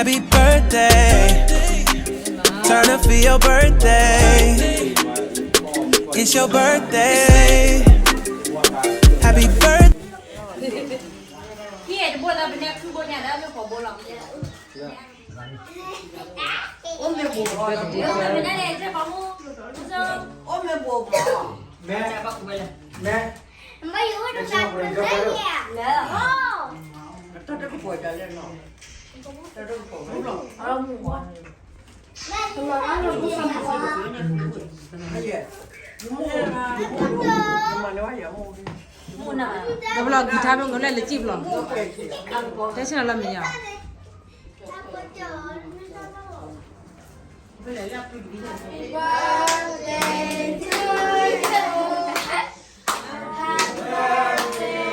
Happy birthday. Turn up for your birthday. It's your birthday. Happy birthday. ဒီးဘျီဂံၢ်ထါဘျီကလဲၤလၢစံၣ်ဘျီ, တဲဆ့ၣ်နီၤလၢမဲာ်ညါ, ဘၣ်သဒၣ် to